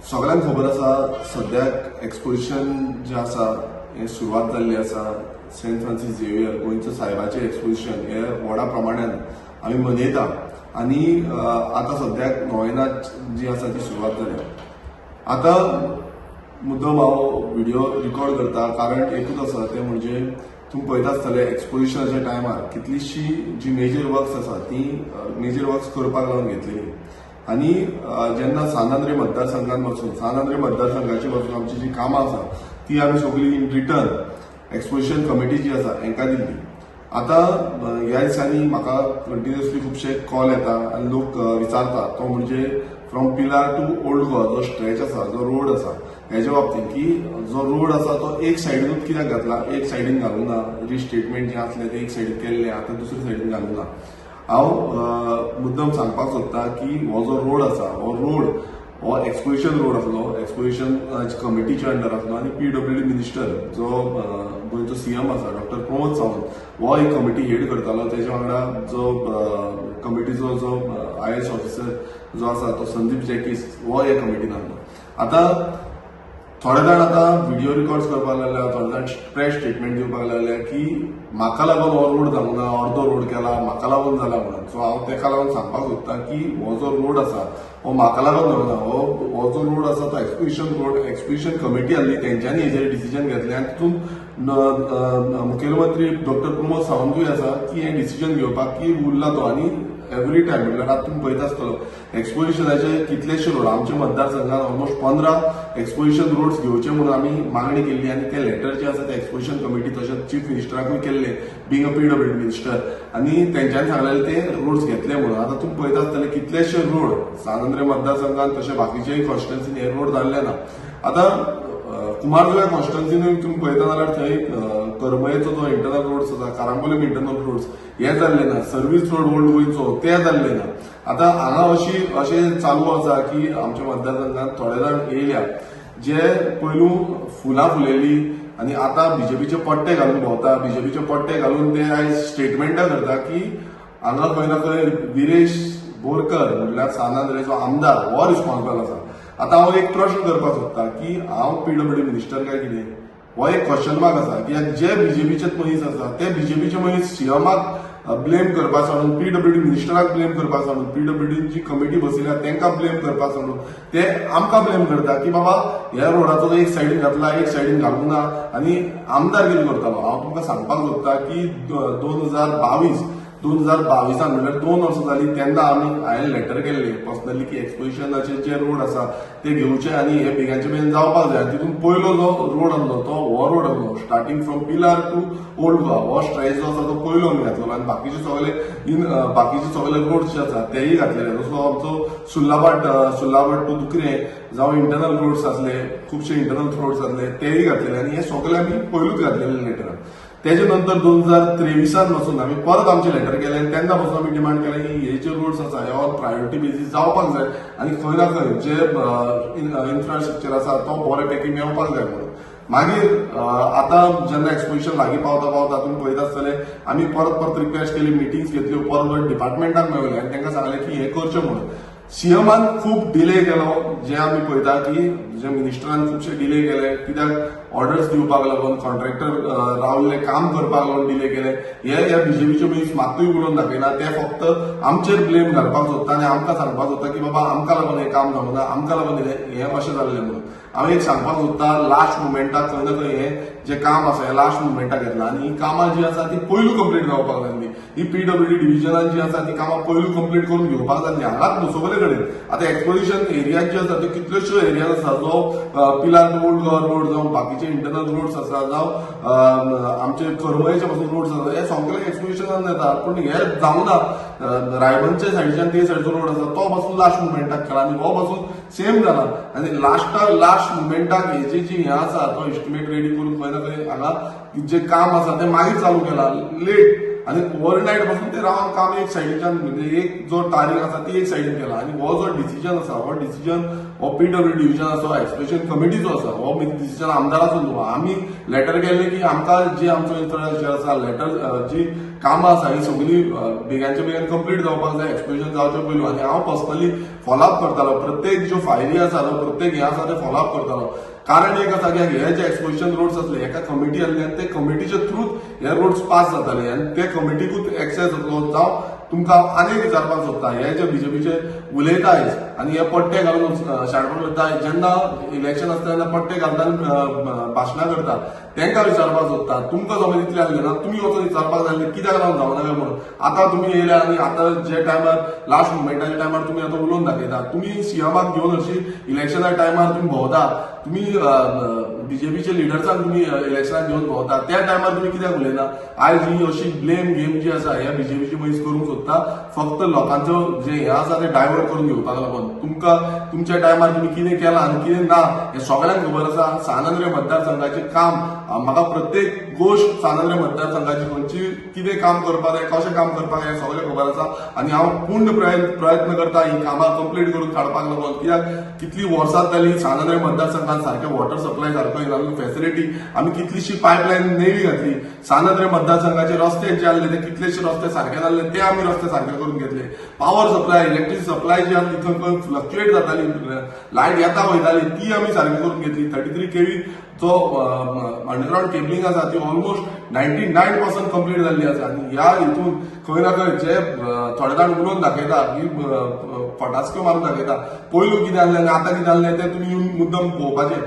सगळ्यांक खबर आसा, सद्याक एक्सपोजिशन जें आसा हें सुरवात जाल्ली आसा. सेंट फ्रांसीस झेवियर गोंयचो सायबाचें एक्सपोजिशन हें व्हडा प्रमाणान आमी मनयता आनी आतां सद्याक नोवेना जी आसा ती सुरवात जाल्या. आतां मुद्दम हांव व्हिडिओ रिकॉर्ड करता, कारण एकूच आसा, तें म्हणजे तुमी पळयता आसतले, एक्सपोजिशनाच्या टायमार कितलीशी जी मेजर वर्क्स आसा ती मेजर वर्क्स करपाक लावन घेतलेली आनी जेन्ना सान आंद्रे मतदारसंघात वचून, सान आंद्रे मतदारसंघाची वचून आमची जी कामां आसा ती आमी सगळी इन रिटर्न एक्सपोजिशन कमिटी जी आसा हांकां दिल्ली. आतां ह्या दिसांनी म्हाका कंटिन्युअसली खुबशे कॉल येता आनी लोक विचारता, तो म्हणजे from Pilar to Old Goa जो स्ट्रेच आसा, जो रोड आसा, हेच्या बाबतींत की जो रोड आसा तो एक सायडीनूच कित्याक घातला, एक सायडीन घालूंक ना, रिस्टेटमेंट जें आसलें तें एक सायडीन केल्लें, आतां दुसरे सायडीन घालूंक ना. हांव मुद्दम सांगपाक सोदता की हो जो रोड आसा, हो रोड हो एक्सपोजिशन रोड आसलो, एक्सपोजिशन कमिटीच्या अंडर आसलो आनी पीडब्ल्यूडी मिनिस्टर जो गोंयचो सीएम आसा, डॉक्टर प्रमोद सावंत, हो एक कमिटी हेड करतालो. तेच्या वांगडा जो कमिटीचो जो आयएएस ऑफिसर जो आसा तो संदीप जॅकीस, हो हे कमिटीन आसलो. आतां थोडे जाण आतां व्हिडिओ रिकॉर्ड करपाक लागल्या, थोडे जाण प्रेस स्टेटमेंट दिवपाक लागल्या की म्हाका लागून हो रोड जावंक ना, अर्दो रोड केला, म्हाका लागून जाला म्हणून. सो हांव तेका लागून सांगपाक सोदता की हो जो रोड आसा हो म्हाका लागून जावंक ना. हो हो जो रोड आसा तो एक्सपोजिशन रोड, एक्सपोजिशन कमिटी आसली, तेंच्यांनी हेजेर डिसिजन घेतलें आनी तितून मुखेलमंत्री डॉक्टर प्रमोद सावंतूय आसा की हें डिसिजन घेवपाक की उरला तो. आनी एवरी टायम म्हणल्यार आतां तुमी पळयता आसतलो, एक्सपोजिशनाचे कितलेशे रोड आमच्या मतदारसंघात ऑलमोस्ट 15 एक्सपोजिशन रोड्स घेवचे म्हणून आमी मागणी केल्ली आनी ते लेटर जे आसा ते एक्सपोजिशन कमिटी तशेंच चीफ मिनिस्टराकूय केल्ले, being a PWD minister, आनी तेंच्यांनी सांगलेले ते रोड्स घेतले म्हणून. आतां तुमी पळयता आसतले, कितलेशे रोड सान आंद्रे मतदारसंघात तशें बाकीचेय कॉन्स्टिट्युन्सीन हे रोड जाल्ले ना. आतां कुमारजुव्या कॉन्स्टिट्युन्सीनूय तुमी पळयता जाल्यार थंय करमळेचो जो इंटरनल रोड्स आसा, कारांबोलीम इंटरनल रोड्स हे जाल्ले ना, सर्वीस रोड ओल्ड गोंयचो ते जाल्ले ना. आतां हांगा अशी अशें चालू आसा की आमच्या मतदारसंघात थोडे जाण येयल्या जे पयलू फुलां फुलयली आनी आतां बीजेपीचे पट्टे घालून भोंवता. बीजेपीचे पट्टे घालून ते आयज स्टेटमेंटां करता की हांगा खंय ना खंय विरेश बोरकर, म्हणल्यार सान आंद्रेचो आमदार, हो रिस्पॉन्सिबल आसा. आतां हांव एक प्रश्न करपाक सोदता की हांव पीडब्ल्यूडी मिनिस्टर काय कितें, हो एक क्वेश्चन मार्क आसा. कित्याक जे बीजेपीचे मनीस आसा ते बीजेपीचे मनीस सीएमाक ब्लेम करपा सांडून, पीडब्ल्यूडी मिनिस्टराक ब्लेम करपा सांडून, पीडब्ल्यूडी जी कमिटी बसयल्या तांकां ब्लेम करपा सांडून ते आमकां ब्लेम करता की बाबा ह्या रोडाचो एक सायडीन घातला, एक सायडीन घालूंक ना आनी आमदार कितें करतालो. हांव तुमकां सांगपाक सोदता की 2022, 2022 म्हणल्यार 2 वर्सां जाली, तेन्ना आमी हांवें लेटर केल्ले पर्सनली की एक्सपोजिशनाचे जे रोड आसा ते घेवचे आनी हे बेगांचे बेगीन जावपाक जाय. तितून पयलो जो रोड आसलो तो हो रोड आसलो, starting from Pilar to Old Goa. हो स्ट्रेच जो आसा तो पयलो आमी घातलेलो आनी बाकीचे सगळे रोड जे आसा तेय घातलेले, जसो आमचो सुर्लाभाट, सुर्लाभाट टू दुकरे जावं इंटरनल रोड्स आसले, खुबशे इंटरनल रोड्स आसले, तेय घातलेले आनी हे सगळे आमी पयलूच घातलेले लेटरान. तेजे नंतर 2023 पासून आमी परत आमचे लेटर केले आनी तेन्ना पासून आमी डिमांड केले की हे जे रोड्स आसा हे ऑन प्रायोरिटी बेसीस जावपाक जाय आनी खंय ना खंय जे इन्फ्रास्ट्रक्चर आसा तो बरे पैकी मेळपाक जाय म्हणून. मागीर आतां जेन्ना एक्सपोजिशन लागीं पावता पावता, तुमी पळयता आसतले, आमी परत परत रिक्वेस्ट केली, मिटिंग्स घेतल्यो, परत परत डिपार्टमेंटाक मेळले आनी तांकां सांगलें की हें करचें म्हणून. सीएमान खूब डिले केलो, जे आमी पळयता की जे मिनिस्टरान खुबशे डिले केले, कित्याक ऑर्डर्स दिवपाक लागून, कॉन्ट्रॅक्टर रावल्ले काम करपाक लागून डिले केले. हे ह्या बीजेपीचे मनीस मात्तूय उलोवन दाखयना. ते फक्त आमचेर ब्लेम घालपाक सोदता आनी आमकां सांगपाक सोदता की बाबा आमकां लागून हें काम जावंक ना, आमकां लागून हें अशें जाल्लें म्हणून. हांव एक सांगपाक सोदता, लास्ट मुमेंटाक खंय ना खंय हें जें काम आसा हें लास्ट मुमेंटाक घेतलां आनी ही कामां जी आसा ती पयलू कंप्लीट जावपाक जाय. ही पीडब्ल्यूडी डिव्हिजनान जी आसा ती कामां पयलू कंप्लीट करून घेवपाक जाय. हांगाच न्हू, सगळे कडेन. आतां एक्सपोजिशन एरियाज जे आसा त्यो कितल्योश्यो एरियाज आसा, जो पिलार ओल्ड गोवा रोड जावं, बाकीचे इंटरनल रोड्स आसा, जावं आमचे करमळेचे पासून रोड्स आसा, हे सगळे एक्सपोजिशनान येता, पूण हे जावना. रायबनच्या सायडीच्यान ते सायडचो रोड आसा तो पासून लास्ट मुमेंटाक केला आनी हो पासून सेम जाला आनी लास्टाक लास्ट मुमेंटाक हेजी जी हें आसा तो एस्टिमेट रेडी करून खंय ना खंय हांगा जे काम आसा तें मागीर चालू केला लेट आनी ओवरनायट पासून ते रावन काम एक सायडीच्यान, म्हणजे एक जो तारीख आसा ती एक सायडीन केला. आनी हो जो डिसिजन आसा, हो डिसिजन हो पीडब्ल्यू डिव्हिजन आसा, एक्सपोजिशन कमिटीचो आसा, हो डिसिजन आमदाराचो न्हू. आमी लेटर केल्लें की आमकां जी आमचो इन्फ्रास्ट्रक्चर आसा, लेटर जी कामां आसा ही सगळीं बेगानच्या बेगीन कंप्लीट जावपाक जाय एक्सपोजिशन जावचे पयलू. आनी हांव पर्सनली फॉलोअप करतालो, प्रत्येक ज्यो फायली आसा, प्रत्येक हें आसा तें फॉलोअप करतालो. कारण एक आसा की हे जे एक्सपोजिशन रोड्स आसले, एका कमिटी आसली आनी ते कमिटीच्या थ्रूच हे रोड्स पास जाताले आनी ते कमिटीकूच एक्सेस जातलो. जावं तुमकां हांव आनीक विचारपाक सोदता, हे जे बीजेपीचे उलयता आयज आनी हे पट्टे घालून शाणपण करता, जेन्ना इलेक्शन आसता तेन्ना पट्टे घालता आनी भाशणां करता, तांकां विचारपाक सोदता, तुमकां समज इतलें आसलें ना, तुमी वचून विचारपाक जाय आसलें कित्याक लागून जावना काय म्हणून. आतां तुमी येयले आनी आतां जे टायमार, लास्ट मुमेंटाच्या टायमार तुमी आतां उलोवन दाखयता. तुमी सीएमाक घेवन अशी इलेक्शना टायमार तुमी भोंवता, तुमी बीजेपीचे लिडर्सांक तुमी इलेक्शनाक घेवन भोंवता, त्या टायमार तुमी कित्याक उलयना? आयज ही अशी ब्लेम गेम जी आसा, ह्या बीजेपीची मनीस करूंक सोदता फक्त लोकांचो जे हें आसा ते डायवर्ट करून घेवपाक लागून. तुमकां तुमच्या टायमार तुमी कितें केलां आनी कितें ना हें सगळ्यांक खबर आसा. सान आंद्रे मतदारसंघाचें काम, म्हाका प्रत्येक गोश्ट सान आंद्रे मतदारसंघाची खंयची, कितें काम करपाक जाय, कशें काम करपाक जाय, हें सगळें खबर आसा. आनी हांव पूर्ण प्रयत्न करता ही कामां कंप्लीट करून काडपाक लागून, कित्याक कितली वर्सां जाली सान आंद्रे मतदारसंघात सारकें वॉटर सप्लाय सारको येना. फॅसिलिटी आमी कितलीशी पायपलायन नेवी घातली. सान आंद्रे मतदारसंघाचे रस्ते जे आसले ते कितलेशे रस्ते सारके जाल्ले, ते आमी रस्ते सारके करून घेतले. पावर सप्लाय, इलेक्ट्रिक सप्लाय जी आसली, थंय खंय फ्लक्च्युएट जाताली, लायट येता वयताली, ती आमी सारकी करून घेतली. 33 केवी जो अंडरग्राउंड केबलिंग आसा ती ऑलमोस्ट 99% कंप्लीट जाल्ली आसा. आनी ह्या हितून खंय ना खंय जे थोडे जाण उलोवन दाखयता की फटास्क्यो मारून दाखयता, पयलू कितें आसलें आनी आतां कितें आसलें तें तुमी येवन मुद्दम पळोवपाचें.